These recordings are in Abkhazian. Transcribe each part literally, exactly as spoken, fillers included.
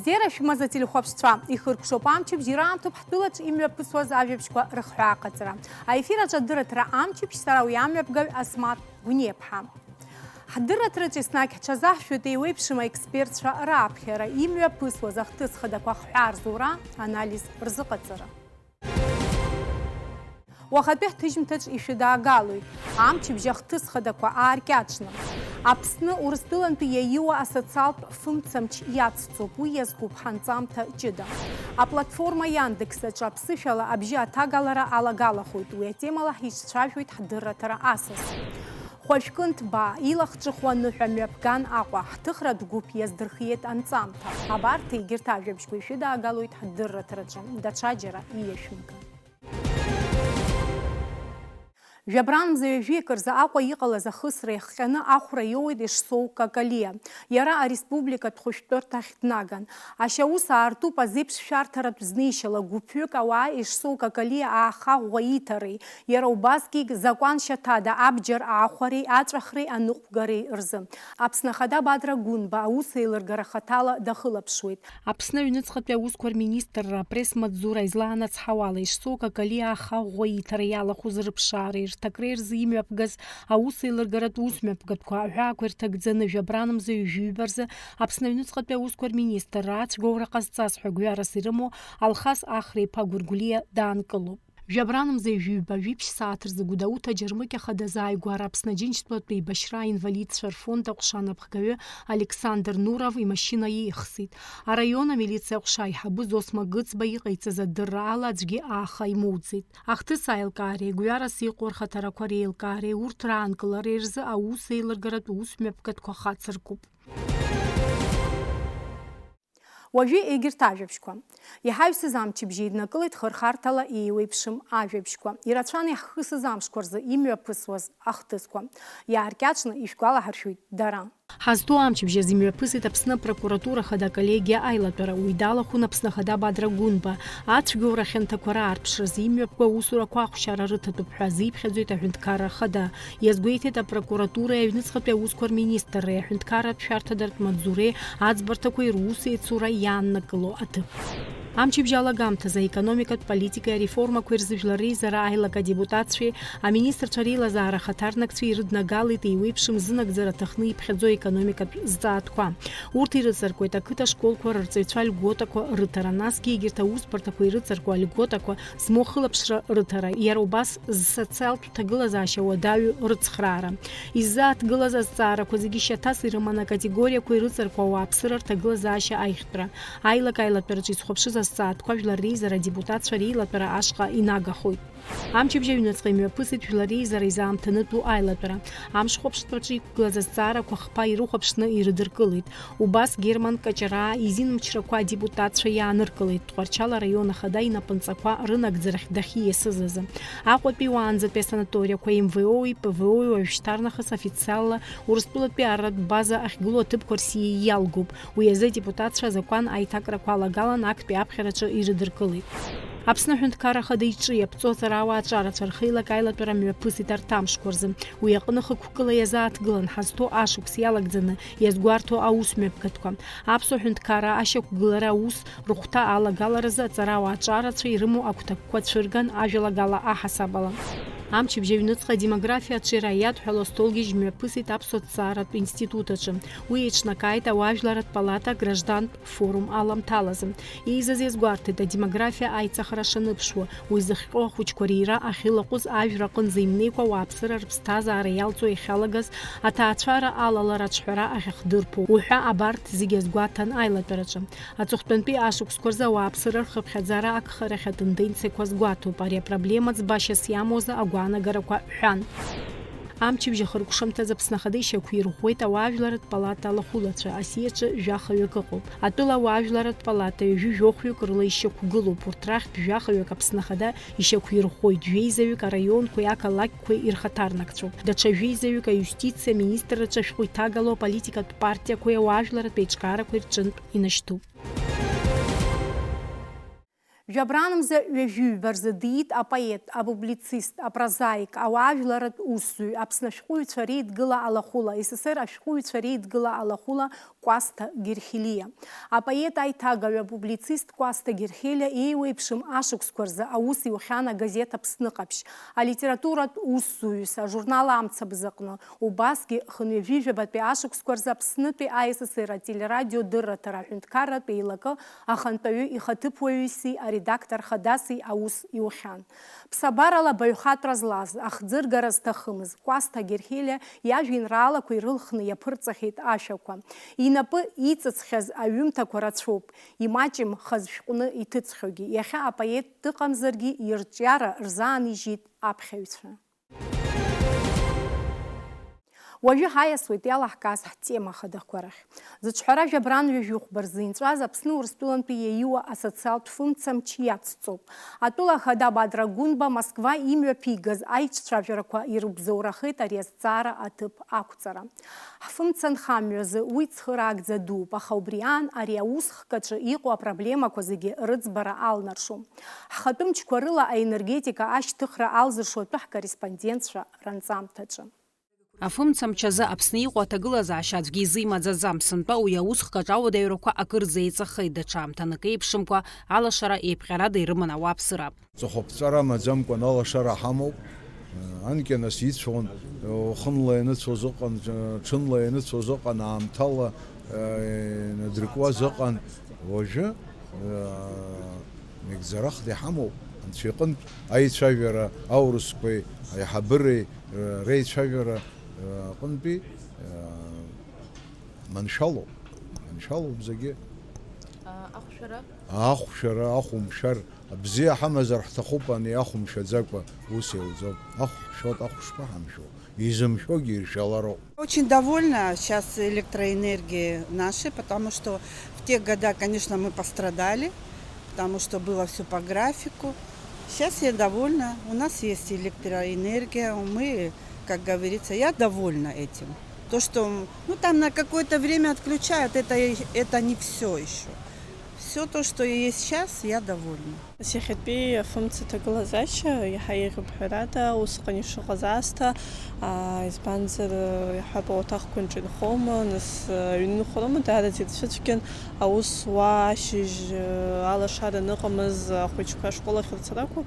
Бзиара шәымаз ателехәаԥшцәа, ихыркәшоуп амчыбжь, ираамҭоуп ҳтәылаҿ имҩаԥысуаз ажәабжьқәа рыхҳәааҟаҵара. Аефир аҿы адырраҭара амчыбжь, сара уи амҩаԥгаҩ Асмаҭ Гәниаԥҳа. Ҳдырраҭараҿы еснагь ҳҽазаҳшәоит еиуеиԥшым аекспертцәа рааԥхьара, имҩаԥысуаз ахҭыс хадақәа хҳәаа рзура, анализ рзыҟаҵара. Уахатәи ҳҭыжьымҭаҿ ишәыдаагалоит амчыбжь ахҭыс хадақәа ааркьаҿны. Аԥсны Урыстәылантәи иаиуа асоциалтә фымцамч иацҵоуп, уи иазкуп ҳанҵамҭа ҷыда. Аплатформа Яндекс аҿы аԥсышәала абжьы аҭагалара алагалахоит, уи атемала ҳицәажәоит ҳдырраҭара асас. Хәажәкынҭ баа, илахҿыху аныҳәа мҩаԥган Аҟәа, ҳҭыхратә гәыԥ иаздырхиеит анҵамҭа. Абарҭ егьырҭ ажәабжьқәа ишәыдаагалоит ҳдырраҭараҿы, даҽаџьара ииашәымган. Жәабранмза ҩажәи акы рзы Аҟәа иҟалаз ахысра иахҟьаны ахәра иоуеит Ешсоу Какалиа. Иара ареспубликатә хәышәтәырҭахь днаган. Ашьаус аартуп азеиԥш шәарҭаратә знеишьала, гәыԥҩык ауаа Ешсоу Какалиа ааха ӷәӷәа иҭареи, иара убасгьы закәан шьаҭада абџьар аахәареи аҵәахреи аныҟәгареи рзы. Аԥсны Ахада Бадра Гәынба аус еилыргара хаҭала дахылаԥшуеит. Аԥсны аҩныҵҟатәи аусқәа рминистрра апресс-маҵзура излаанацҳауала, Ешсоу Какалиа ааха ӷәӷәа иҭара иалахәыз рыԥшаареи рҭакреи рзы имҩаԥгаз аус еилыргаратә усмҩаԥгатәқәа аҳәаақәа ирҭагӡаны Жәабранмза ҩажәи ҩба рзы Аԥсны аҩныҵҟатәи аусқәа рминистрра ацәгәаҟра ҟазҵаз ҳәа гәҩарас ирымоу Алхас Ахра-иԥа Гәыргәлиа даанкылоуп. Жәабранмза ҩажәи ҩба жәиԥшь сааҭ рзы Гәдоуҭа Џьармыкьа хадазы ааигәара Аԥсны Аџьынџьтәылатә еибашьра аинвалидцәа рфонд аҟәша анапхгаҩы Александр Нуров имашьына иеихсит. Араион амилициа аҟәша аиҳабы Зосма Гыцба иҟаиҵаз адырра ала аӡәгьы ааха имоуӡеит. Ахҭыс аилкаареи гәҩарас иҟоу рхаҭарақәа реилкаареи урҭ раанкылареи рзы аус еилыргаратә усмҩаԥгатәқәа хацыркуп. Уажәы егьырҭ ажәабжьқәа. Иҳаҩсыз амчыбжь еиднакылеит хырхарҭала еиуеиԥшым ажәабжьқәа. Ирацәан иаҳхысыз амшқәа рзы имҩаԥысуаз ахҭысқәа. Иааркьаҿны ишәгәалаҳаршәоит дара. Ҳазҭоу амчыбжь азы имҩаԥысит Аԥсны апрокуратура Ахада аколлегиа аилатәара, уи далахәын Аԥсны Ахада Бадра Гәынба. Ацәгьоура ахьанҭақәа раарԥшразы имҩаԥгоу аусурақәа ахәшьара рыҭатәуп ҳәа азиԥхьаӡоит аҳәынҭқарра ахада. Иазгәеиҭеит апрокуратуреи аҩныҵҟатәи аусқәа рминистрреи аҳәынҭқарратә шәарҭадартә маҵзуреи аӡбарҭақәа русеицура иааннакыло аҭыԥ. Амчыбжь алагамҭазы аекономикатә политикеи ареформақәеи рзы Жәлар Реизара аилак адепутатцәеи аминистрцәа реилазаара ахаҭарнакцәеи ирыднагалеит еиуеиԥшым зынагӡара аҭахны иԥхьаӡоу аекономикатә зҵаатәқәа. Урҭ ирыҵаркуеит ақыҭа школқәа рырҵаҩцәа льготақәа рыҭара, насгьы егьырҭ аусбарҭақәа ирыҵаркуа альготақәа змоу ахылаԥшра рыҭара, иара убас зсоциалтә ҭагылазаашьа уадаҩу рыцхраара. Иззааҭгылаз азҵаарақәа зегьы шьаҭас ирыман акатегориақәа ирыҵаркуа ауааԥсыра рҭагылазаашьа аиӷьтәра. Аилак аилатәараҿы изхәаԥшыз азҵаатәқәа Жәлар Реизара адепутатцәа реилатәара ашҟа инагахоит. Амчыбжь аҩныҵҟа имҩаԥысит Жәлар Реизара изаамҭанытәу аилатәара. Амшхәаԥштәаҿы иқәгылаз азҵаарақәа хԥа ирыхәаԥшны ирыдыркылеит. Убас Герман Каҷараа изинмчрақәа адепутатцәа иааныркылеит, Тҟәарчал араион ахада инапынҵақәа рынагӡарахь дахьиасыз азы. Аҟәатәи уаанӡатәи асанаториақәа М В О-и П В О-и уажәшьҭарнахыс официалла Урыстәылатәи арратә база ахьгылоу аҭыԥқәа Рсиа иалгоуп. Уи азы адепутатцәа азакәан аиҭакрақәа алагалан актәи аԥхьараҿы ирыдыркылеит. Аԥсны Аҳәынҭқарра Ахада иҿы иаԥҵо аҵарауаа аҿарацәа рхеилак аилатәара мҩаԥысит арҭ амшқәа рзы. Уи аҟны хықәкыла иазааҭгылан ҳазҭоу ашықәс иалагӡаны иазгәарҭо аусмҩаԥгатәқәа. Аԥсуа Ҳәынҭқарра ашьақәгылара аус рыхәҭа алагаларазы аҵарауаа аҿарацәа ирымоу агәҭакқәа цәырган ажәалагала аҳасабала. Амчыбжь аҩныҵҟа адемографиа аҿиара иадҳәало астолгьежь мҩаԥысит Аԥсуа ҭҵааратә институт аҿы. Уи еиҿнакааит ауаажәларратә палата аграждантә форум аламҭалазы. Еизаз иазгәарҭеит адемографиа аиҵахара шаныԥшуа, уи зыхҟьо ахәыҷқәа рира ахьылаҟәыз, ажәра аҟынӡа имнеикәа ауааԥсыра рыԥсҭазаара иалҵуа иахьалагаз, аҭаацәара алалара аҿҳәара ахьахдырԥо уҳәа абарҭ зегьы азгәаҭан аилатәараҿы. Аҵыхәтәантәи ашықәсқәа рзы ауааԥсыра рхыԥхьаӡара агхарахь атенденциақәа азгәаҭоуп, ари апроблема ӡбашьас иамоу азы агәаанагарақәа ҳәан. Амчыбжь ахыркәшамҭазы Аԥсны Ахада ишьақәирӷәӷәеит ауаажәларратә палата алахәылацәа, асиаҿы жәахаҩык ыҟоуп. Атәыла ауаажәларратә палата ҩажәи жәохәҩык рыла ишьақәгылоуп, урҭ рахьтә жәахаҩык Аԥсны Ахада ишьақәирӷәӷәоит, жәеизаҩык араионқәеи ақалақьқәеи ирхаҭарнакцәоуп, даҽа жәеизаҩык аиустициа аминистрраҿы ашәҟәы иҭагало аполитикатә партиақәеи ауаажәларратә еиҿкаарақәеи рҿынтә инашьҭуп. Жәабранмза ҩажәи ҩба рзы диит апоет, апублицист, апрозаик, ауаажәларратә усзуҩ, Аԥсны ашәҟәыҩҩцәа реидгыла алахәыла, С С С Р ашәҟәыҩҩцәа реидгыла алахәыла Кәасҭа Герхелиа. Апоет, аиҭагаҩы, апублицист Кәасҭа Герхелиа еиуеиԥшым ашықәсқәа рзы аус иухьан агазеҭ Аԥсны Ҟаԥшь, алитературатә усзуҩыс, ажурнал Амцабз аҟны, убасгьы хынҩажәижәабатәи ашықәсқәа рзы Аԥснытәи аесесер ателерадио дырраҭара аҳәынҭқарратә еилакы ахантәаҩы ихаҭыԥуаҩыси аредактор хадаси аус иухьан. Ԥсабарала абаҩхатәра злаз, ахӡыргара зҭахымыз Кәасҭа Герхелиа иажәеинраалақәа ирылхны иаԥырҵахьеит ашәақәа. Инапы иҵыҵхьаз аҩымҭақәа рацәоуп, имаҷым хаз шәҟәны иҭыҵхьоугьы. Иахьа апоет дыҟамзаргьы, ирҿиара рзаанижьит аԥхьаҩцәа. Уажәы ҳаиасуеит иалаҳкааз ҳтема хадақәа рахь. Зыҿҳәара жәабран ҩажәихәба рзы инҵәаз Аԥсны Урыстәылантәи иаиуа асоциалтә фымцамч иацҵоуп. Атәыла ахада Бадра Гәынба Москва имҩаԥигаз аиҿцәажәарақәа ирыбзоурахеит ари азҵаара аҭыԥ ақәҵара. Ҳфымца нхамҩазы уи цхыраагӡа дууп, аха убри аан ари аус хкаҿы иҟоу апроблемақәа зегьы рыӡбара алнаршом. Ҳхатәы мчқәа рыла аенергетика ашьҭыхра алзыршо атәы ҳкорреспондентцәа ранҵамҭаҿы. Афымцамч азы Аԥсны иҟоу аҭагылазаашьа аӡәгьы изы имаӡаӡам. Сынтәа уи аус хкаҿы ауадаҩрақәа акырӡа еиҵахеит, даҽа аамҭа ныкеиԥшымкәа алашара еиԥҟьарада ирыман ауааԥсыра. Ҵыхәаԥҵәара амаӡамкәан алашара ҳамоуп. Анкьа нас ицәон, уахынла ианыцәоз ыҟан, ҽынла ианыцәоз ыҟан, аамҭала, инадыркуаз ыҟан. Уажәы, меигӡарахда иҳамоуп. Анцәа иҟынтә аицәажәара аурысқәеи аиҳабыреи реицәажәара аҟынтәи маншәалоуп. Маншәалоуп зегьы. Ахәшәара? Ахәшәара, ахәымшәар, бзиа ҳамазар ҳҭахуп, ани ахәымшәаӡакәа ус иауӡом. Ахә ҳшәоит, ахә шԥаҳамшәо? Изымшәогьы иршәалароуп. Очень довольна сейчас электроэнергией нашей, потому что в те года, конечно, мы пострадали, потому что было всё по графику. Сейчас я довольна. У нас есть электроэнергия, мы, как говорится, я довольна этим. То, что, ну, там на какое-то время отключают, это, это не всё ещё. Всё то, что есть сейчас, я довольна. Нас иахьатәи афымца ҭагылазаашьа иаҳа еиӷьуп ҳәарада, усҟан ишыҟаз аасҭа, аа, избанзар, иаҳҳәап, ауаҭахқәа нҿынхома, нас, аҩны инхома, даараӡа ирцәыцәгьан, аус уа ашьыжь, алашара аныҟамыз, ахәыҷқәа ашкол ахь рцарақәа,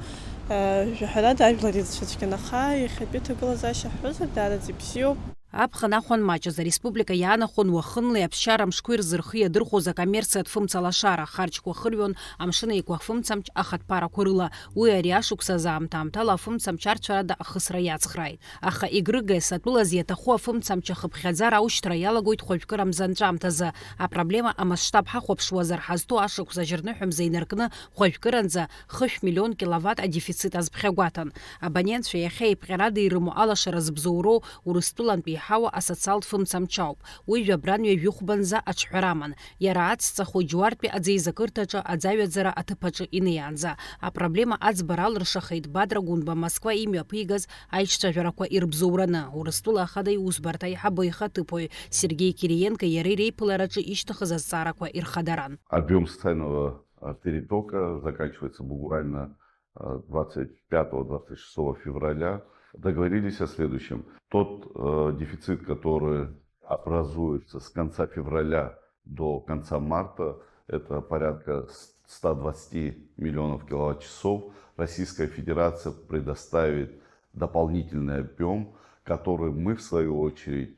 жәаҳәарада ажәлар ирцәыцәгьан, аха иахьатәи ҭагылазаашьа ҳҳәозар, даараӡа ибзиоуп. Аԥхын ахәан маҷыз ареспублика иаанахон уахынлеи аԥсшьара мшқәеи рзы рхы иадырхәоз акоммерциатә фымца лашара, харџьқәа хырҩон, Амшын Еиқәа фымцамч ахатәԥарақәа рыла. Уи ари ашықәс азы аамҭа-аамҭала афымцамч арцәарада ахысра иацхрааит. Аха Егрыгес атәылаз иаҭаху афымцамч ахыԥхьаӡара аушьҭра иалагоит хәажәкыра мзанҵәамҭазы. Апроблема амасштаб ҳахәаԥшуазар, ҳазҭоу ашықәс ажьырныҳәа мза инаркны хәажәкыранӡа хышә миллион киловатт адефицит азԥхьагәаҭан. Абонентцәа иахьа еиԥҟьарада ирымоу алашара збзоуроу Урыстәылантәи иҳауа асоциалтә фымцамч ауп. Уи жәабран ҩажәихәбанӡа аҿҳәара аман. Иара ацҵа хәыҷ Џьуартәи аӡеизакырҭаҿы аӡаҩаӡара аҭыԥ аҿы инеиаанӡа. Апроблема аӡбара алыршахеит Бадра Гәынба Москва имҩаԥигаз аиҿцәажәарақәа ирыбзоураны. Урыстәыла Ахада иусбарҭа аиҳабы ихаҭыԥуаҩ Сергеи Кириенко иареи реиԥылараҿы ишьҭыхыз азҵаарақәа ирхадаран. Объём социального, э, перетока заканчивается буквально, э, двадцать пятого, двадцать шестого февраля. Договорились о следующем. Тот, э, дефицит, который образуется с конца февраля до конца марта, это порядка ста двадцати миллионов киловатт-часов, Российская Федерация предоставит дополнительный объём, который мы, в свою очередь,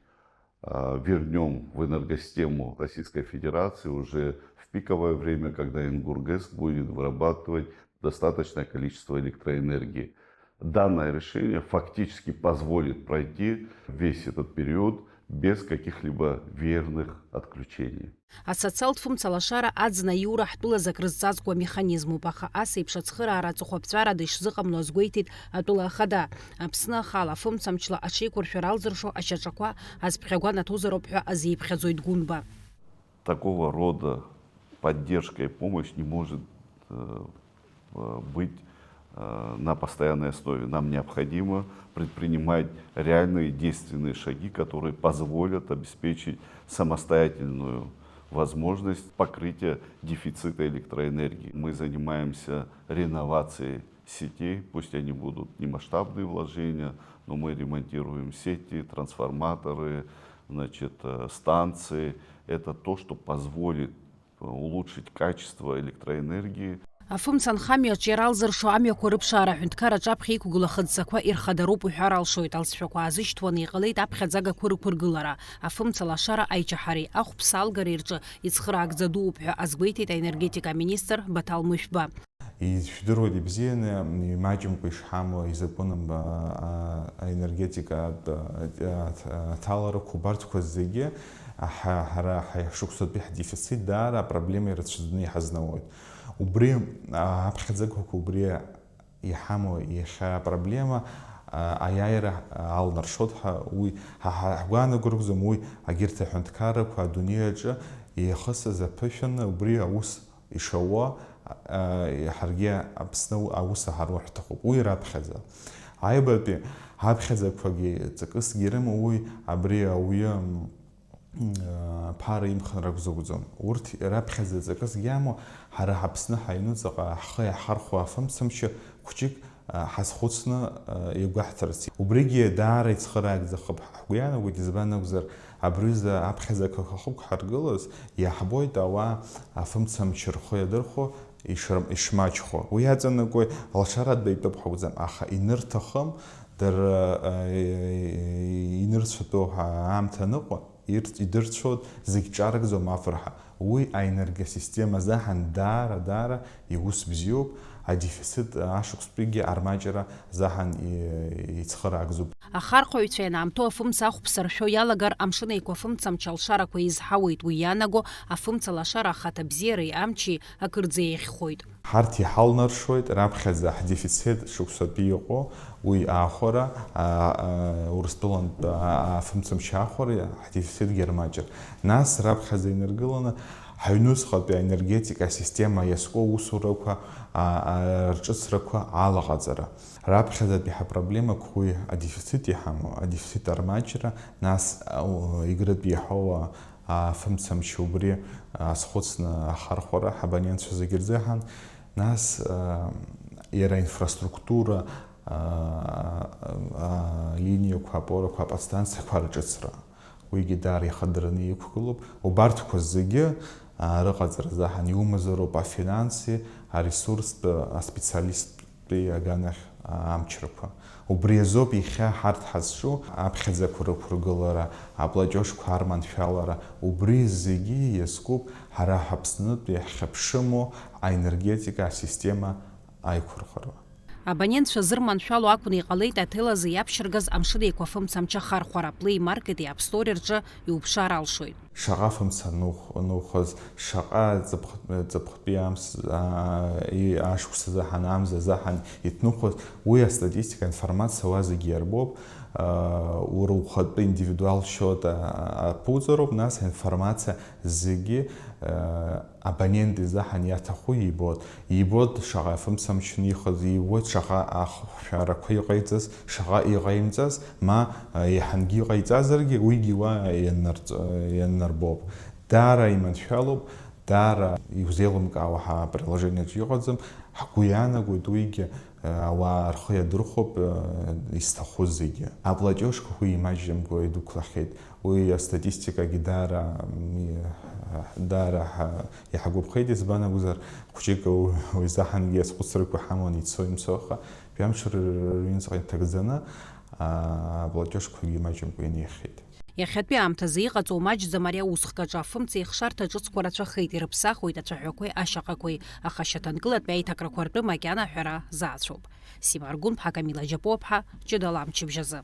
а, вернём в энергосистему Российской Федерации уже в пиковое время, когда Ингургес будет вырабатывать достаточное количество электроэнергии. Данное решение фактически позволит пройти весь этот период без каких-либо веерных отключений. Асоциалтә фымца лашара аӡын аиура ҳтәылаз акрызҵазкуа механизмуп, аха ас еиԥш ацхыраара аҵыхәаԥҵәарада ишзыҟамло азгәеиҭеит атәыла ахада. Аԥсны ахала афымцамчла аҽеиқәыршәара алзыршо ашьаҿақәа азԥхьагәанаҭозароуп ҳәа азиԥхьаӡоит Гәынба. Такого рода поддержка и помощь не может, э, э, быть, э, на постоянной основе. Нам необходимо предпринимать реальные действенные шаги, которые позволят обеспечить самостоятельную возможность покрытия дефицита электроэнергии. Мы занимаемся реновацией сетей, пусть они будут не масштабные вложения, но мы ремонтируем сети, трансформаторы, Значит, э, станции, это то, что позволит, э, улучшить качество электроэнергии. Афымца анхамҩаҿ иара алзыршо амҩақәа рыԥшаара аҳәынҭқарраҿы аԥхьа иқәгылоу ахыдҵақәа ирхадароуп уҳәар алшоит, алҵшәақәа аазышьҭуаны иҟалеит аԥхьаӡага ақәырқәыргылара, афымцала ашара аиҷаҳареи ахәԥсалгареи рҿы ицхыраагӡа ду уп ҳәа азгәеиҭеит аенергетика аминистр Баҭал Мышәба. Ижәдыруеит ибзианы, имаҷымкәа ишҳамоу изакәын, а, а, аенергетикатә, а, а, аҭаларақәа убарҭқәа зегьы, аҳа-, ҳара ҳаи-, ҳшықәсатәи ҳдефицит даара апроблема ирацәаӡаны иҳазнауеит. Убри, а, аԥхьаӡагақәа убри иҳамоу иахьа апроблема, а, аиааира алнаршоит ҳәа, уи ҳа-, ҳа-, ҳгәаанагарақәаӡам, уи агьырҭ аҳәынҭқаррақәа адунеи аҿы еихысыз аԥышәаны убри аус ишауа, а, ҳаргьы Аԥсны аус аҳаруа ҳҭахуп. Уи раԥхьаӡа. Аҩбатәи аԥхьаӡақәагьы ҵакысгьы ирымоу уи абри ауаҩы, м, а, ԥара имхын ракәзаауӡом. Урҭ раԥхьаӡа ҵакысгьы амоу, ҳара ҳАԥсны ҳаҩнуҵаҟа ҳхы иаҳхархәо афымцамч хәҷык, а, ҳазхәыцны, а, игәаҳҭарц. Убригьы даара ицхыраагӡахап ҳгәы иаанагоит, избан акәзар, абри аҩыза аԥхьаӡақәа хықәкы ҳаргылаз, иаҳбоит ауаа афымцамч рхы иадырхәо ишр-, ишмаҷхо. Уи иаҵанакуеит, алшара дтәа итәоуп ҳәа акәӡам, аха инырҭахым, дара, а, инырцәатәу ҳа-, аамҭа аныҟәа, ирц-, идырцәоит, зегь ҿаргӡом афырҳа. Уи аенергосистема заҳан даара, даара иус бзиоуп, адефицит ашықәстәигьы армаҷра заҳан и-, ицхыраагӡоуп. Ахархәаҩцәа ианаамҭоу афымца ахәԥса ршәо иалагар, Амшын Еиқәа афымцамч алшарақәа еизҳауеит, уи иаанаго афымцала ашара ахаҭабзиареи амчи акырӡа еиӷьхоит. Ҳарҭ иҳалнаршоит раԥхьаӡа ҳдефицит шықәсатәи иҟоу уи аахәара, а, а, Урыстәылантә, а, афымцамч аахәара, ҳдефицитгьы рмаҷыр. Нас раԥхьаӡа инаргыланы ҳаҩнуҵҟатәи аенергетика асистема иазку аусурақәа, а, а, рҿыцрақәа алаҟаҵара. Раԥхьаӡатәи ҳапроблемақәа уи адефицит иҳамоу, адефицит армаҷра, нас, а, у-, Егрытә иаҳауа афымцамч убри азхәыцны ахархәара ҳабонентцәа зегьы рзыҳәан, нас, а, иара инфраструктура, а, а, алиниақәа, апорақәа, аподстанциақәа рҿыцра, уигьы даара ихадараны иқәгылоуп. Убарҭқәа зегьы, а, рыҟаҵара заҳан иумазароуп афинанси, аресурстә, аспециалисттәи аганахь, а, амчрақәа. Убри азоуп иахьа ҳарҭ ҳазҿу аԥхьаӡақәа рықәыргылара, аплатиожқәа арманшәалара, убри зегьы иазкуп ҳара ҳАԥснытәи ҳхьыԥшыму аенергетика асистема аиқәырхара. Абонентцәа зырманшәало акәны иҟалеит аҭел азы иаԥшьыргаз Амшын Еиқәа афымцамч ахархәара, Play Market-и App Store-и рҿы иуԥшаар алшоит. Шаҟа фымца нух-, нухыз, шаҟа ҵыԥх-, ҵыԥхтәи амс, аа, и-, ашықәс азыҳәан, амза азыҳәан иҭнухыз, уи астатистика, аинформациа уа зегьы иарбоуп, аа, уара ухатәы индивидуал счет, аа, аԥуҵароуп, нас аинформациа зегьы, аа, абонент изыҳәан иаҭаху ибоит. Ибоит шаҟа фымцамч нихыз, иуеит шаҟа ахшәарақәа иҟаиҵаз, шаҟа иҟаимҵаз, ма, а, еиҳангьы иҟаиҵазаргьы, уигьы уа ианнарҵ-, ианнарбоуп. Даара иманшәалоуп, даара иузеилымкаауа ҳа априложениаҿ иҟаӡам, ҳгәы иаанагоит уигьы, а, ауаа рхы иадырхәоуп, а, изҭаху зегьы. Аплатиожқәа уи имаҷымкәа идәықәлахьеит. Уи астатистикагьы даара, м, даара ҳа-, иҳагәаԥхеит, избан акәзар, хәҷык у-, уи заҳангьы азхәыцрақәа ҳаман ицо-имцо, аха жәамш рыҩныҵҟа инҭагӡаны, а, аплатиожқәагьы маҷымкәа инеихьеит. Иахьатәи аамҭазы иҟаҵоу маҷӡам ари аусхк аҿы, афымцеи ахшарҭа ҿыцқәа рацәахеит, ирыԥсахуеит ацәаҳәақәеи ашьаҟақәеи, аха шьаҭанкылатәи аиҭакрақәа ртәы макьана аҳәара заацәоуп. Сима Аргәынԥҳа, Камила Џьапуаԥҳа, ҷыдала амчыбжь азы.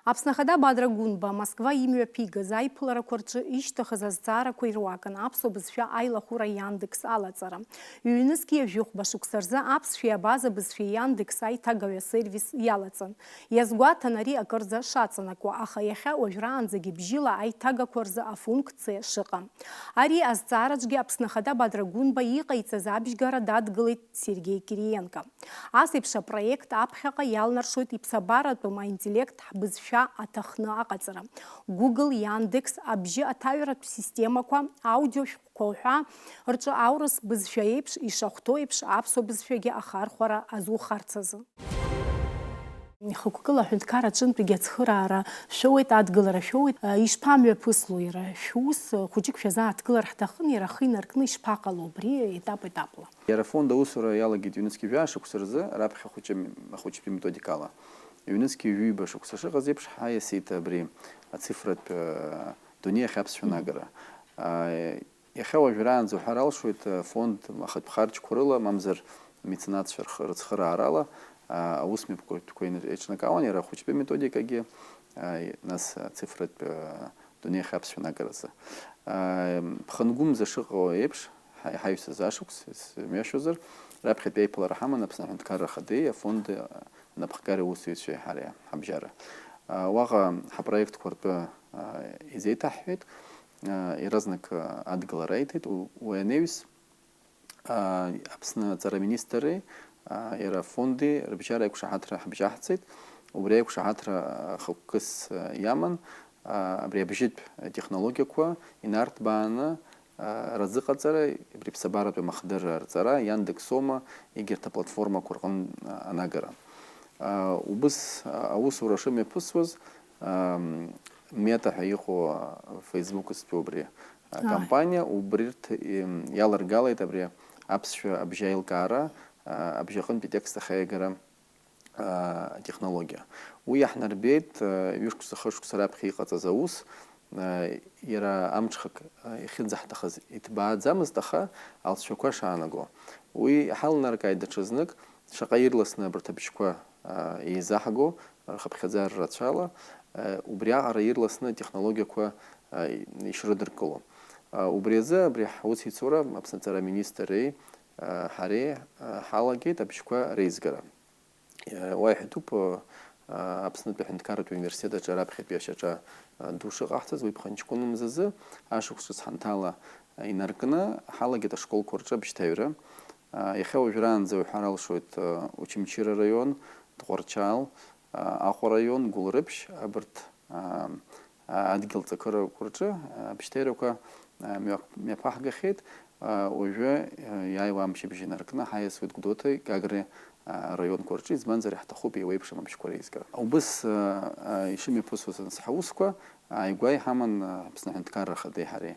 Аԥсны Ахада Бадра Гәынба Москва имҩаԥигаз аиԥыларақәа рҿы ишьҭыхыз азҵаарақәа ируакын аԥсуа бызшәа аилахәыра Яндекс алаҵара. Ҩнызқьи жәохәба шықәса рзы аԥсшәеи абаза бызшәеи Яндекс аиҭагаҩ асервис иалаҵан. Иазгәаҭан ари акырӡа шаҵанакуа, аха иахьа уажәраанӡагьы бжьыла аиҭагақәа рзы афункциа шыҟам. Ари азҵаараҿгьы Аԥсны Ахада Бадра Гәынба иҟаиҵаз абжьгара дадгылеит Сергеи Кириенко. Ас еиԥш апроект аԥхьаҟа иалнаршоит иԥсабаратәым аинтеллект ҳбызшәа аҭахны аҟаҵара. Google, Яндекс, абжьы аҭаҩратә системақәа, аудиошәҟәқәа уҳәа рҿы аурыс бызшәа еиԥш ишахәҭоу еиԥш аԥсуа бызшәагьы ахархәара азухарц азы. Ихықәкыла аҳәынҭқар аҿынтәгьы ацхыраара шәоуеит, адгылара шәоуеит. Ишԥамҩаԥысло иара шәус? Хәыҷык шәазааҭгылар ҳҭахын, иара ахы инаркны ишԥаҟало абри етап-етапла? Иара афонд аусура иалагеит ҩнызқьи жәаа шықәса рзы, раԥхьа ахәыҷы-, ахәыҷтәи методикала. Ҩнызқьи ҩба шықәса шыҟаз еиԥш, ҳаиасит абри ацифратә, э, дунеи ахь аԥсшәа Мгм. нагара. А, иахьа уажәраанӡа уҳәар алшоит, э, фонд ахатә харџьқәа рыла, мамзар меценатцәа рх-, рыцхыраарала, а, аус мҩаԥгатәқәа ин-, еиҿнакаауан, иара ахәыҷтәы методикагьы, а, нас ацифратә, э, дунеи ахь аԥсшәа нагаразы. А, ԥхынгәымза шыҟоу еиԥш, ҳа-, ҳаҩсыз ашықәс, ес-, мҩашьозар, раԥхьатәи аиԥылара ҳаман Аԥсны Аҳәынҭқарра Ахадеи афонд, а, напхгареи аусзуҩцәеи ҳареи ҳабжьара. А, уаҟа ҳапроектқәа ртәы, а, изеиҭаҳҳәеит, а, иаразнак, а, адгылара аиҭеит. У-, уи анаҩс, а, Аԥсны аҵара министри, а, иара афонди рыбжьара аиқәшаҳаҭра ҳабжьаҳцеит. Убри аиқәшаҳаҭра, а, хықәкыс, а, иаман, а, абри абжьытә технологиақәа инарҭбааны, а, разыҟаҵара, абри ԥсабаратәи амахдырра арҵара, Яндекс Сома, егьырҭ аплатформақәа рҟын, а, анагара. А, убыс, а, аусура шымҩаԥысуаз, ам, Мета ҳәа иҟоу, а, Facebook зтәу абри, а, Ааи. компаниа, убрирҭ, им, иаларгалеит абри аԥсшәа абжьы аилкаара, а, абжьаҟынтәи текст ахаиагара, а, технологиа. Уи иаҳнарбеит, а, ҩышықәса, хышықәса раԥхьа иҟаҵаз аус, а, иара амҽхак, а, иахьынӡаҳҭахыз иҭбааӡамызт, аха алҵшәақәа шаанаго. Уи ҳалнаркааит даҽазнык, шаҟа ирласны абарҭ абжьқәа, а, еизаҳго, рхыԥхьаӡара рацәала, а, убриаҟара ирласны атехнологиақәа, а, ишрыдыркыло. А, убри азы абри ҳусеицура Аԥсны аҵара министри, а, ҳареи, а, ҳалагеит абжьқәа реизгара. Уа иҳәатәуп, Аԥснытәи аҳәынҭқарратә университет аҿы раԥхьатәи ашьаҿа ду шыҟаҳҵаз, уи ԥхынҷкәын мзазы, ашықәс ҿыц ҳанҭала инаркны, ҳалагеит ашколқәа рҿы абжьҭаҩра. Иахьа уажәраанӡа уҳәар алшоит, Очамчыра араион, Тҟәарчал, Аҟәа араион, Гәылрыԥшь, абарҭ а, а, адгьыл ҵакырақәа рҿы, а, абжьҭаҩрақәа, а, мҩа-, мҩаԥаҳгахьеит. А, уажәы, а, иааиуа амчыбжь инаркны ҳаиасуеит Гәдоуҭеи Гагреи, а, араионқәа рҿы, избанзар, иаҳҭахуп еиуеиԥшым абжьқәа реизгара. Убыс, а, а, ишымҩаԥысуаз анс ҳаусқәа, ааигәа иҳаман, а, Аԥсны Аҳәынҭқарра Ахадеи ҳареи.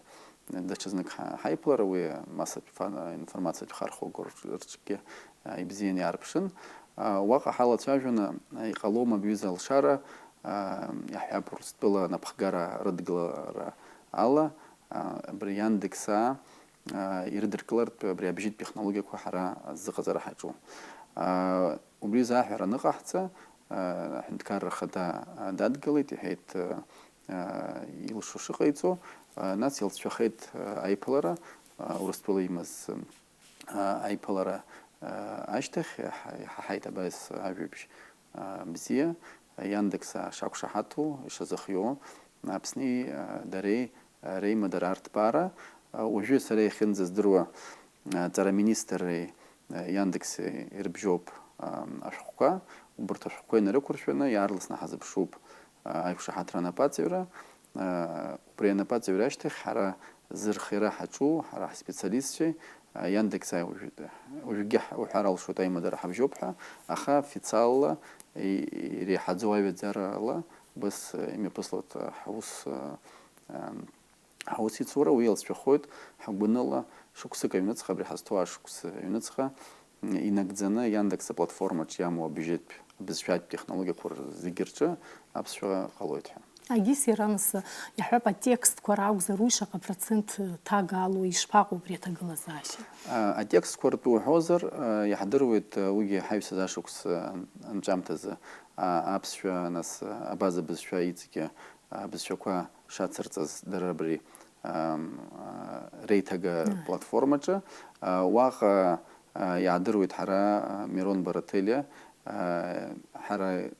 Даҽазнык ҳа-, ҳаиԥылара, уи массатә фа-, информациатә хархәақәа рҿ-, рҿгьы, а, ибзианы иаарԥшын. А, уаҟа ҳалацәажәаны, а, иҟалома абҩыза алшара, а, иаҳҳәап, Урыстәыла анапхгара рыдгылара ала, а, абри Яндекс, а, а, ирыдыркылартә абри абжьытә технологиақәа ҳара азыҟаҵара ҳаҿу. А, убри азы аҳәара аныҟаҳҵа, а, аҳәынҭқарра ахада, а, дадгылеит, иҳәеит, а, а, илшо шыҟаиҵо, а, нас иалҵшәахеит, а, аиԥылара, а, Урыстәыла имаз, а, аиԥылара, а, ашьҭахь иаҳ-, иҳаҳаит абас ажәабжь, а, бзиа, Яндекс, а, шақәшаҳаҭу, ишазыхиоу, Аԥсни, а, дареи, а, реимадара арҭбаара. А, уажәы сара иахьынӡаздыруа, а, аҵара министри, а, Яндекси ирыбжьоуп, а, ашәҟәқәа. Убарҭ ашәҟәқәа инарықәыршәаны иаарласны ҳазыԥшуп, а, аиқәшаҳаҭра анапаҵаҩра. А, убри анапаҵаҩра ашьҭахь ҳара зырхиара ҳаҿу, ҳара ҳспециалистцәеи, а, Яндекс ааи уажәы-, уажәгьы ҳ-, уҳәар алшоит аимадара ҳабжьоуп ҳәа, аха официалла, и-, иреиҳаӡоу аҩаӡарала убас, а, имҩаԥыслоит, а, ҳус, а, а, ҳусеицура, уи иалҵшәахоит ҳгәаныла шықәсык аҩныҵҟа, абри ҳазҭоу ашықәс аҩныҵҟа, м, инагӡаны Яндекс аплатформаҿ иамоу абжьытә, абызшәатә технологиақәа зегьы рҿы аԥсшәа ҟалоит ҳәа. Агьыс иара нас, иаҳҳәап, атекстқәа ракәзар, уи шаҟа процент ҭага алоу, ишԥаҟоу убри аҭагылазаашьа? А, атекстқәа ртәы уҳәозар, а, иаҳдыруеит, а, уигьы ҳаҩсыз ашықәс, а, ан-, анҵәамҭазы, а, аԥсшәа, нас, а, абаза бызшәа иҵегьы, а, абызшәақәа шацырҵаз дара абри, ам, а, реиҭага Ааи. платформаҿы. А, уаҟа, а, иаадыруеит ҳара, а, Мирон Барателиа, а, ҳара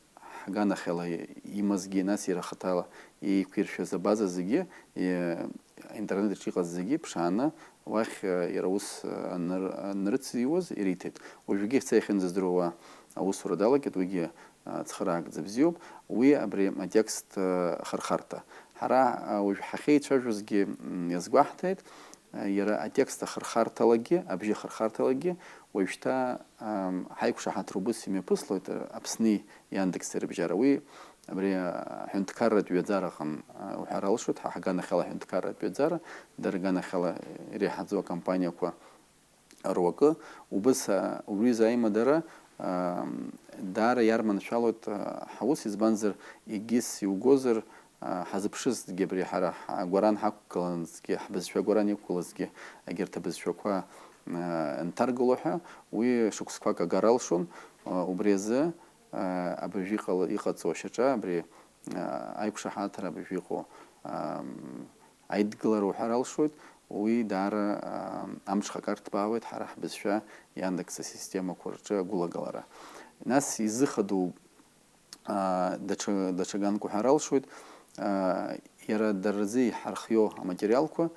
ҳганахьала имазгьы, нас иара хаҭала еиқәиршәаз абаза зегьы, е-, аинтернет аҿы иҟаз зегьы ԥшааны, уахь, э, иара ус, э, аныр-, анрыциуаз ириҭеит. Уажәгьы ҳца иахьынӡаздыруа аусура далагеит, уигьы, э, цхыраагӡа бзиоуп. Уи абри атекст, э, ахырхарҭа. Ҳара, э, уажә ҳахьеицәажәозгьы, м, иазгәаҳҭеит, Иара атекст ахырхарҭалагьы, абжьы ахырхарҭалагьы уажәшьҭа, ам, ҳаиқәшаҳаҭра убыс имҩаԥыслоит, а, Аԥсни Яндекси рыбжьара. Уи абри, а, аҳәынҭқарратә ҩаӡараҟын, а, уҳәар алшоит, ҳа ҳганахьала аҳәынҭқарратә ҩаӡара, дара рганахьала иреиҳаӡоу акомпаниақәа руакы, убыс, а, убри заимадара, ам, даара иарманшәалоит, а, ҳаус, избанзар, егьыс иугозар, а, ҳазыԥшызҭгьы абри ҳара ҳгәаран ҳақәгыланызҭгьы, ҳбызшәа агәаран иқәгылазҭгьы, егьырҭ абызшәақәа, а, нҭаргыло ҳәа, уи шықәсқәак агара алшон, а, убри азы, а, абыржә иҟала-, иҟаҵоу ашьаҿа, абри, а, аиқәшаҳаҭра абыржә иҟоу, ам, аидгылара уҳәар алшоит, уи даара, а, амҽхак арҭбаауеит ҳара ҳбызшәа Яндекс асистемақәа рҿы агәылагалара. Нас изыхадоу, а, даҽа, даҽа ганк уҳәар алшоит, а, иара дара рзы иҳархиоу аматериалқәа,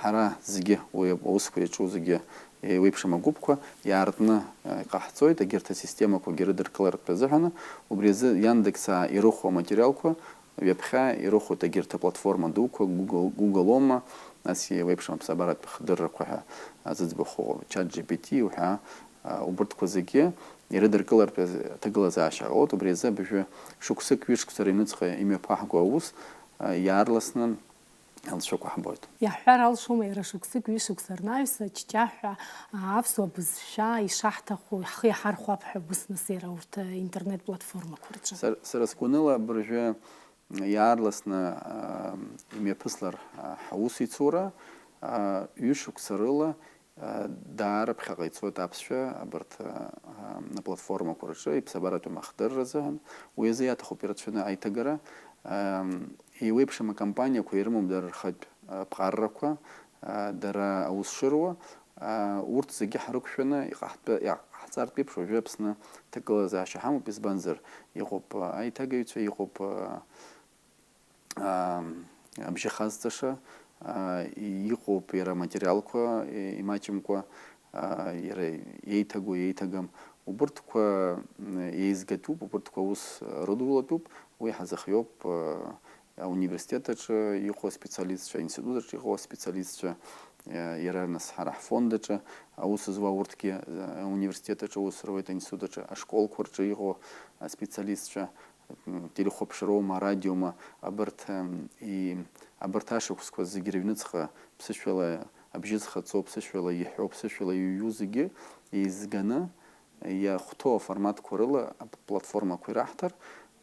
ҳара зегьы, уи аусқәа иаҿу зегьы еиуеиԥшым агәыԥқәа иаартны, а, иҟаҳҵоит, егьырҭ асистемақәагьы рыдыркылартә азыҳәаны, убри азы Яндекс-аа ирыхәо аматериалқәа ҩаԥхьа ирыхәоит егьырҭ аплатформа дуқәа, Google, Google-оума, нас еиуеиԥшым аԥсабаратә хдыррақәа ҳәа зыӡбахә ыҟоу, ChatGPT уҳәа, а, убырҭқәа зегьы ирыдыркылартә аҭагылазаашьа ҟалоит, убри азы абыржәы шықәсык, ҩышықәса рыҩныҵҟа имҩаԥаҳго аус, а, иаарласны алҵшәақәа ҳбоит. Иаҳҳәар алшома, иара шықәсык, ҩышықәса рнаҩс аҷҷаҳәа, а, аԥсуа бызшәа ишаҳҭаху ҳхы иаҳархәап ҳәа, ус нас иара урҭ, а, интернет-платформақәа рҿы? Сар-, сара сгәаныла абыржәы иаарласны, а, имҩаԥыслар, а, ҳаусеицура, а, ҩышықәса рыла, а, даара ԥхьаҟа ицоит аԥсшәа абарҭ, а, а, аплатформақәа рҿы иԥсабаратәым ахдырра азыҳәан. Уи азы иаҭахуп ирацәаны аиҭагара. Ам, еиуеиԥшым акомпаниақәа ирымоуп дара рхатә, а, ԥҟаррақәа, а, дара аус шыруа, а, урҭ зегьы ҳрықәшәаны иҟаҳтәы-, иҟаҳҵартә еиԥш уажәы Аԥсны ҭагылазаашьа ҳамоуп, избанзар, иҟоуп, а, аиҭагаҩцәа, иҟоуп, а, а, абжьы хазҵаша, а, иҟоуп иара аматериалқәа, и-, имаҷымкәа, а, иара еиҭагоу, еиҭагам. Убырҭқәа, м, еизгатәуп, убырҭқәа аус рыдулатәуп, уи ҳазыхиоуп, а, ауниверситет аҿы иҟоу аспециалистцәа, аинститут аҿы иҟоу аспециалистцәа, а, иара нас ҳара ҳфонд аҿы аус зуа урҭгьы, а, ауниверситет аҿы аус руеит, аинститут аҿы, ашколқәа рҿы иҟоу аспециалистцәа, м, телехәаԥшроума, арадиома, абарҭ, м, и-, абарҭ ашықәсқәа зегьы рыҩныҵҟа ԥсышәала абжьы зхаҵо, ԥсышәала иҳәо, ԥсышәала иҩу зегьы еизганы иахәҭоу аформатқәа рыла аплатформақәа ираҳҭар,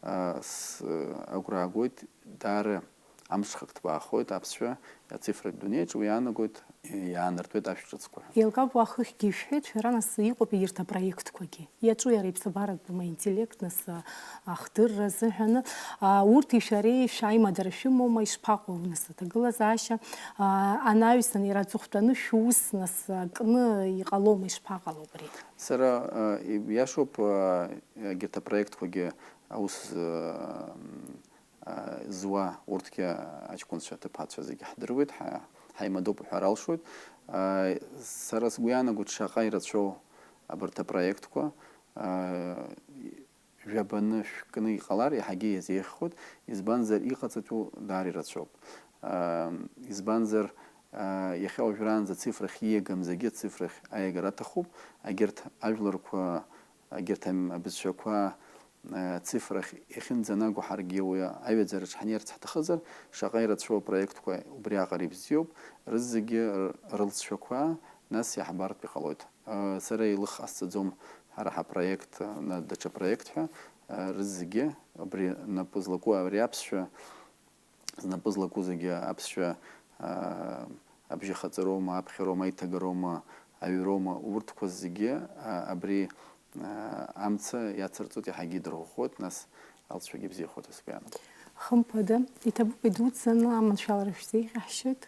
а, с-, агәра аагоит, даара амҽхак ҭбаахоит аԥсшәа ацифратә дунеиаҿ, уи иаанагоит, иаанартуеит ашә ҿыцқәа ҳәа. Еилкаап, уа хыхьгьы ишәҳәеит, шәара нас иҟоуп иарҭ апроектқәагьы. Иаҿу иара иԥсабаратә аинтеллект, нас, а, ахдырра азыҳәаны, а, урҭи шәареи шәаимадара шәымоума, ишԥаҟоу, нас, аҭагылазаашьа, а, анаҩсан иара аҵыхәтәаны шәус, нас, а, кны иҟалома, ишԥаҟало абри? Сара, а, иашоуп, а, егьырҭ апроектқәагьы аус, а, а, зуа урҭгьы аҷкәынцәа, аҭыԥҳацәа зегьы ҳдыруеит, ҳа-, ҳаимадоуп уҳәар алшоит. А, сара сгәы иаанагоит шаҟа ирацәоу абарҭ апроектқәа, а, жәабаны шәкны иҟалар, иаҳагьы иазеиӷьхоит, избанзар, иҟаҵатәу даара ирацәоуп. А, избанзар, а, иахьа уажәраанӡа ацифрахь ииагам зегьы ацифрахь аиагара аҭахуп, егьырҭ ажәларқәа, егьырҭ ам-, абызшәақәа, а, ацифрахь иахьынӡанаго ҳаргьы уи аҩаӡараҿ ҳнеирц ҳҭахызар, шаҟа ирацәоу апроектқәа убриаҟара ибзиоуп, рызегьы р-, рылҵшәақәа нас иаҳбартә иҟалоит. А, сара еилых ҟасҵаӡом ҳара ҳапроект, а, на-, даҽа проект ҳәа, а, рызегьы абри напы злаку, ари аԥсшәа, знапы злаку зегьы аԥсшәа, а, абжьахаҵароума, аԥхьароума, аиҭагароума, аҩроума, урҭқәа зегьы, а, абри, а, амца иацырҵоит, иаҳагьы идырӷәӷәоит, нас алҵшәагьы бзиахоит ҳәа сгәы иаанагоит. Хымԥада, иҭабуп идуӡӡаны аманшәалара шәзеиӷьаҳшьоит,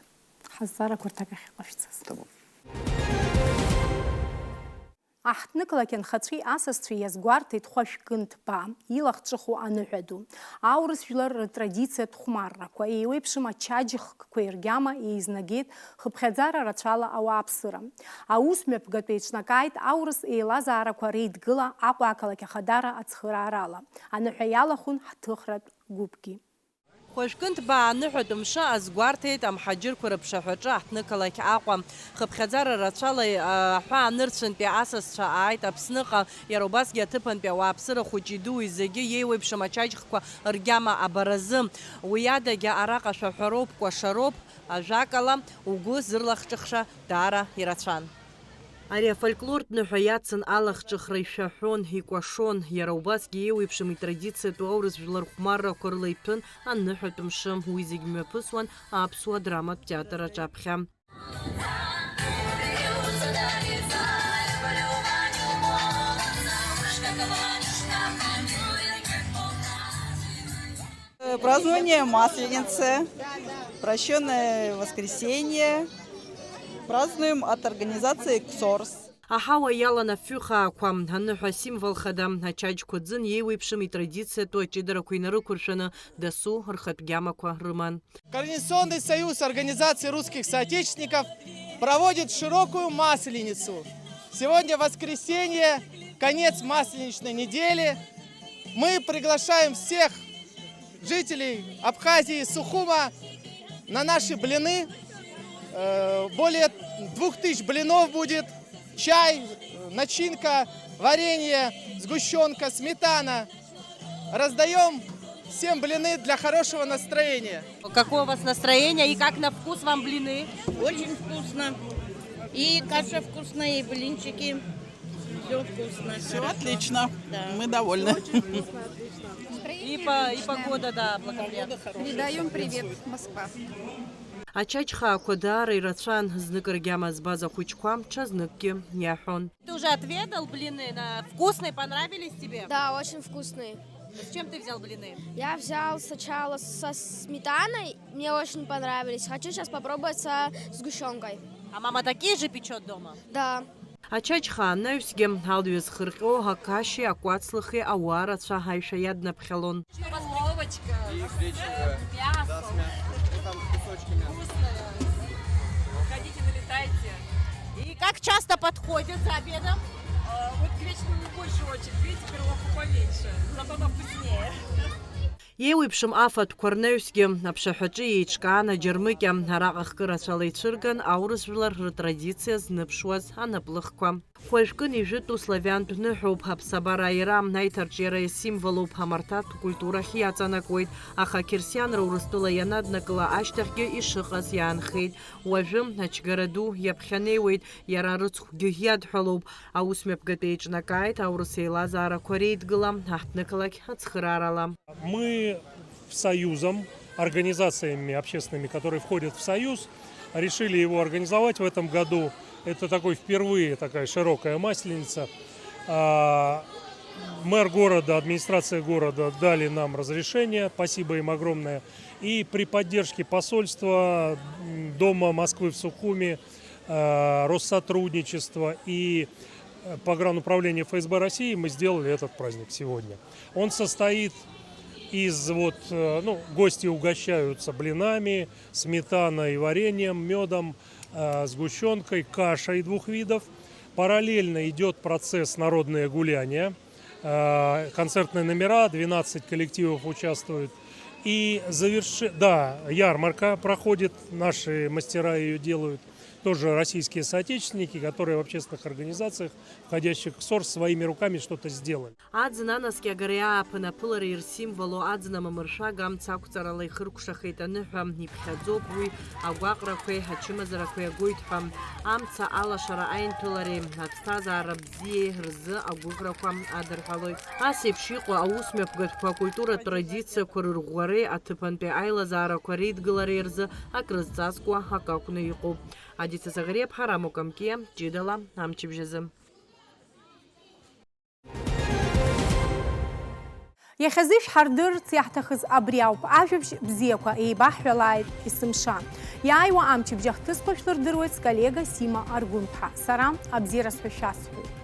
ҳазҵаарақәа рҭак ахьыҟашәҵаз. Иҭабуп. Аҳҭнықалақь анхацәеи асасцәеи иазгәарҭеит Хәашәкын Ҭбаа, илахҿыху аныҳәа ду. Аурыс жәлар ртрадициатә хәмаррақәа, еиуеиԥшым ачаџьхкқәеи ргьама еизнагеит хыԥхьаӡара рацәала ауааԥсыра. Аус мҩаԥгатә еиҿнакааит аурыс еилазаарақәа реидгыла Аҟәа ақалақь Ахадара ацхыраарала. Аныҳәа иалахәын ҳҭыхратә гәыԥгьы. Хәажәкынтә баа аныҳәатә мшы азгәарҭеит амҳаџьырқәа рыԥшаҳәаҿы аҳҭнықалақь Аҟәа. Хыԥхьаӡара рацәала, а, аҳәаанырцәынтәи асасцәа ааит Аԥсныҟа, иара убасгьы аҭыԥантәи ауааԥсыра хәыҷи-дуи зегьы иеиуеиԥшым ачаџьхқәа ргьама абаразы. Уи адагьы араҟа шәаҳәароуп, кәашароуп, ажәакала, угәы зырлахҿыхша даара ирацәан. Ари афольклортә ныҳәа иацын алахҿыхра ишәаҳәон, икәашон, иара убасгьы еиуеиԥшым итрадициатәу аурыс жәлар хәмаррақәа рыла иҭәын аныҳәатә мшы, уи зегь мҩаԥысуан аԥсуа драматә театр аҿаԥхьа. Празднование Масленицы, прощённое воскресенье празднуем от организации КСОРС. Аҳауа иалан афҩы хаақәа, аныҳәа асимвол хада, ачаџьқәа ӡын иеиуеиԥшым итрадициатәу аҷыдарақәа инарықәыршәаны, дасу рхатә гьамақәа рыман. Координационный союз организации русских соотечественников проводит широкую Масленицу. Сегодня воскресенье, конец масленичной недели. Мы приглашаем всех жителей Абхазии, Сухума на наши блины. Э, более двух тысяч блинов будет. Чай, начинка, варенье, сгущёнка, сметана. Раздаём всем блины для хорошего настроения. Какое у вас настроение и как на вкус вам блины? Очень вкусно. И каша вкусная, и блинчики. Всё вкусно. Всё отлично. Да. Мы довольны. И по-, и погода, да, благоприятная. Передаём привет, Москва. Ачаџьхаақәа даара ирацәан, знык ргьама збаз ахәыҷқәа ҽазныкгьы иаҳәон. Ты уже отведал блины? На-, вкусные, понравились тебе? Да, очень вкусные. С чем ты взял блины? Я взял сначала со сметаной, мне очень понравились. Хочу сейчас попробовать со сгущёнкой. А мама такие же печёт дома? Да. Ачаџьхаа анаҩсгьы, алҩа зхырҟьо акашьеи акәацлыхи ауаа рацәа аишәа иаднаԥхьалон. Что у вас, перловочка? Есть гречневая. Мясо. Да, с мясом. Ну, там кусочки мяса. Вкусная. Приходите, налетайте. И как часто подходят за обедом? А, вот к гречневому больше очередь, видите, перловку поменьше, зато она вкуснее. Еиуеиԥшым афатәқәа рнаҩсгьы аԥшаҳәаҿы еиҿкаан аџьармыкьа, араҟа хкы рацәала ицәырган аурыс жәлар рытрадициа зныԥшуаз анаплыхқәа. Хәажәкын ижәытәу славиантә ныҳәоуп, аԥсабара аира, аиҭарҿиара асимволуп, амарҭатә культурахь иаҵанакуеит, аха ақьырсианра Урыстәыла ианаднакыла ашьҭахьгьы ишыҟаз иаанхеит. Уажәы ачгара ду иаԥхьанеиуеит, иара рыцхәгьы иадҳәалоуп. Аусмҩаԥгатә еиҿнакааит аурыс еилазаарақәа реидгыла, аҳҭнықалақь ацхыраарала. Мы с Союзом, организациями общественными, которые входят в Союз, решили его организовать в этом году. Это такой впервые такая широкая масленица. А, мэр города, администрация города дали нам разрешение, спасибо им огромное. И при поддержке посольства, м, Дома Москвы в Сухуми, э, Россотрудничества и, э, погрануправления Ф С Б России мы сделали этот праздник сегодня. Он состоит из, вот, э, ну, гости угощаются блинами, сметаной, вареньем, мёдом, э, сгущёнкой, кашей двух видов. Параллельно идёт процесс народное гуляние, э, концертные номера, двенадцать коллективов участвуют. И заверши-, да, ярмарка проходит, наши мастера её делают. Тоже российские соотечественники, которые в общественных организациях, входящих в КСОРС, своими руками что-то сделали. Аӡын анаскьагареи ааԥын аԥылареи рсимволу аӡын амамыршәага амца ақәҵарала ихыркәшахеит аныҳәа, иԥхьаӡоуп уи агәаҟрақәеи ачымазарақәеи агоит ҳәа. Амца алашара аинҭәылареи аԥсҭазаара бзиеи рзы агәыӷрақәа адырҳәалоит. Ас еиԥш иҟоу аусмҩаԥгатәқәа акультуратә традициақәа рырӷәӷәареи аҭыԥантәи аилазаарақәа реидгылареи рзы акрызҵазкуа акы акәны иҟоуп. Адица Загариа-ԥҳа, Рамо Камкиа, ҷыдала амчыбжь азы. Иахьазы ишәҳардырырц иаҳҭахыз абри ауп, ажәабжь бзиақәа еибаҳҳәалааит есымша. Иааиуа амчыбжь ахҭысқәа шәлырдыруеит сколлега Сима Аргәынԥҳа. Сара абзиара сҳәашьа сҳәоит.